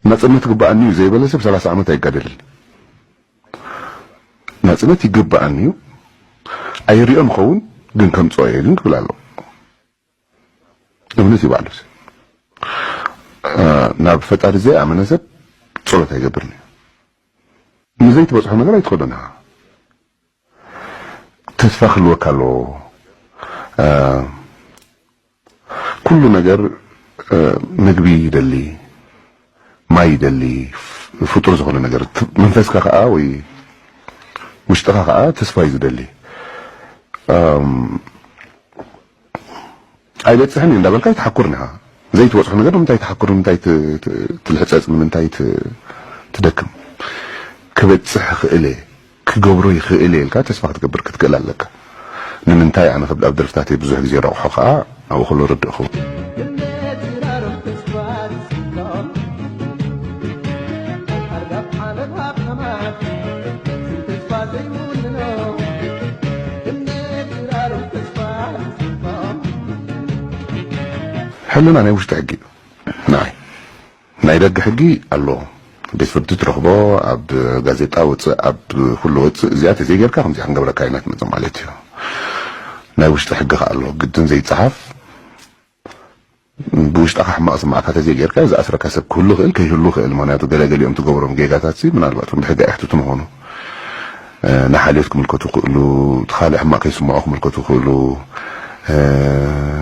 ናጽነት ግባኣኒ እዩ ዘይበለ ሰብ ሰላሳ ዓመት ኣይጋደልን። ናጽነት ይግባኣኒ እዩ፣ ኣይሪኦን ኸውን፣ ግን ከምጽኦ እየ ግን ክብል ኣለዎ። እምነት እዩ ባዕሉ። እ፣ ናብ ፈጣሪ ዘይኣመነ ሰብ ጸሎት ኣይገብርን እዩ። ንዘይትበጽሖ ነገር ኣይትኸዶን ኢኻ። ተስፋ ክህልወካ ኣለዎ። እ፣ ኩሉ ነገር፣ እ፣ ምግቢ ይደሊ፣ ማይ ይደሊ፣ ፍ-፣ ፍጡር ዝኾነ ነገር። ት-፣ መንፈስካ ከኣ ወይ ውሽጥኻ ከኣ ተስፋ እዩ ዝደሊ። እም፣ ኣይበጽሕን እዩ እንዳበልካ ኣይትሓኩርን ኢኻ። ዘይትበጽሖ ነገር ንምንታይ ትሓኩር? ንምንታይ ት-፣ ት-፣ ትልሕጸጽ? ንምንታይ ት-፣ ትደክም? ክበጽሕ ይኽእል እየ፣ ክገብሮ ይኽእል እየ ኢልካ ተስፋ ክትገብር ክትክእል ኣለካ። ንምንታይ ኣነ ከብ-፣ ኣብ ደርፍታተይ ብዙሕ ግዜ ረቑሖ ከኣ ኣብኡ ከሎ ርድእ ክኸውን። ሕልና ናይ ውሽጢ ሕጊ እዩ። ንዓይ ናይ ደገ ሕጊ ኣሎ። ቤት ፍርዲ ትረኽቦ፣ ኣብ ጋዜጣ ወፅእ፣ ኣብ ኩሉ ወፅእ። እዚኣ ተዘይጌርካ ከምዚኣ ክንገብረካ ኢና ትመፅእ ማለት እዩ። ናይ ውሽጢ ሕጊ ከኣ ኣሎ። ግድን ዘይፀሓፍ፣ ብውሽጥኻ ሕማቕ ስማዕካ ተዘይጌርካ ዝኣስረካ ሰብ ክህሉ ይኽእል፣ ከይህሉ ይኽእል። ምኽንያቱ ገለገሊኦም ትገብሮም ጌጋታት ሲ ምናልባት እውን ብሕጊ ኣይሕትቱን ይኾኑ። እ፣ ንሓልዮት ክምልከቱ ይኽእሉ፣ እቲ ካልእ ሕማቕ ከይስምዖ ክምልከቱ ይኽእሉ። እ፣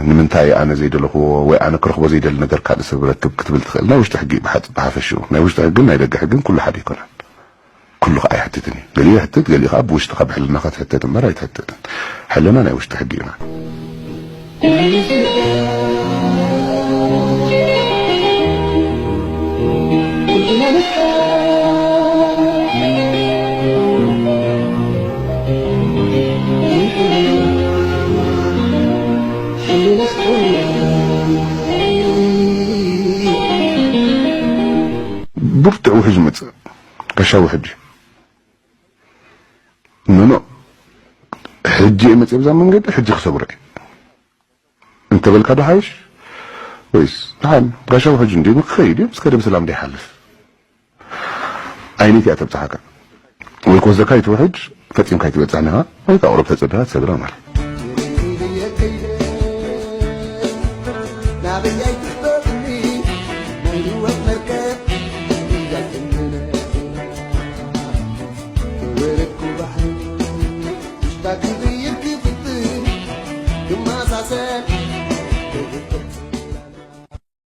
ንምንታይ ኣነ ዘይደለኽዎ ወይ ኣነ ክረኽቦ ዘይደሊ ነገር ካልእ ሰብ ረክብ ክትብል ትኽእል። ናይ ውሽጢ ሕጊ ብሓጽ-፣ ብሓፈሽኡ ናይ ውሽጢ ሕግን ናይ ደገ ሕግን ኩሉ ሓደ ኣይኮነን። ኩሉ ከኣ ኣይሕትትን እዩ። ገሊኡ ይሕትት፣ ገሊኡ ከኣ ብውሽጥኻ ብሕልናኻ ትሕተት እምበር ኣይትሕተትን። ሕልና ናይ ውሽጢ ሕጊ እዩ። ብርቱዕ ውሕጅ ይመጽእ። ጋሻ ውሕጅ እዩ። ኖ፣ ኖ። ሕጂ እየ መጽእ ብዛ መንገዲ፣ ሕጂ ክሰግሮ እየ እንተበልካ ዶ ሓይሽ? ወይስ ደሓን ጋሻ ውሕጅ እንድዩ ክኸይድ እዩ፣ ምስ ከደ ብሰላም ደይሓልፍ ዓይነት እያ ተብጽሓካ። ወይ ክወስደካ ይትውሕጅ፣ ፈጺምካ ይትበጽሕ ንኻ፣ ወይ ከኣ ቁሩብ ተጸበኻ ትሰግራ ማለት።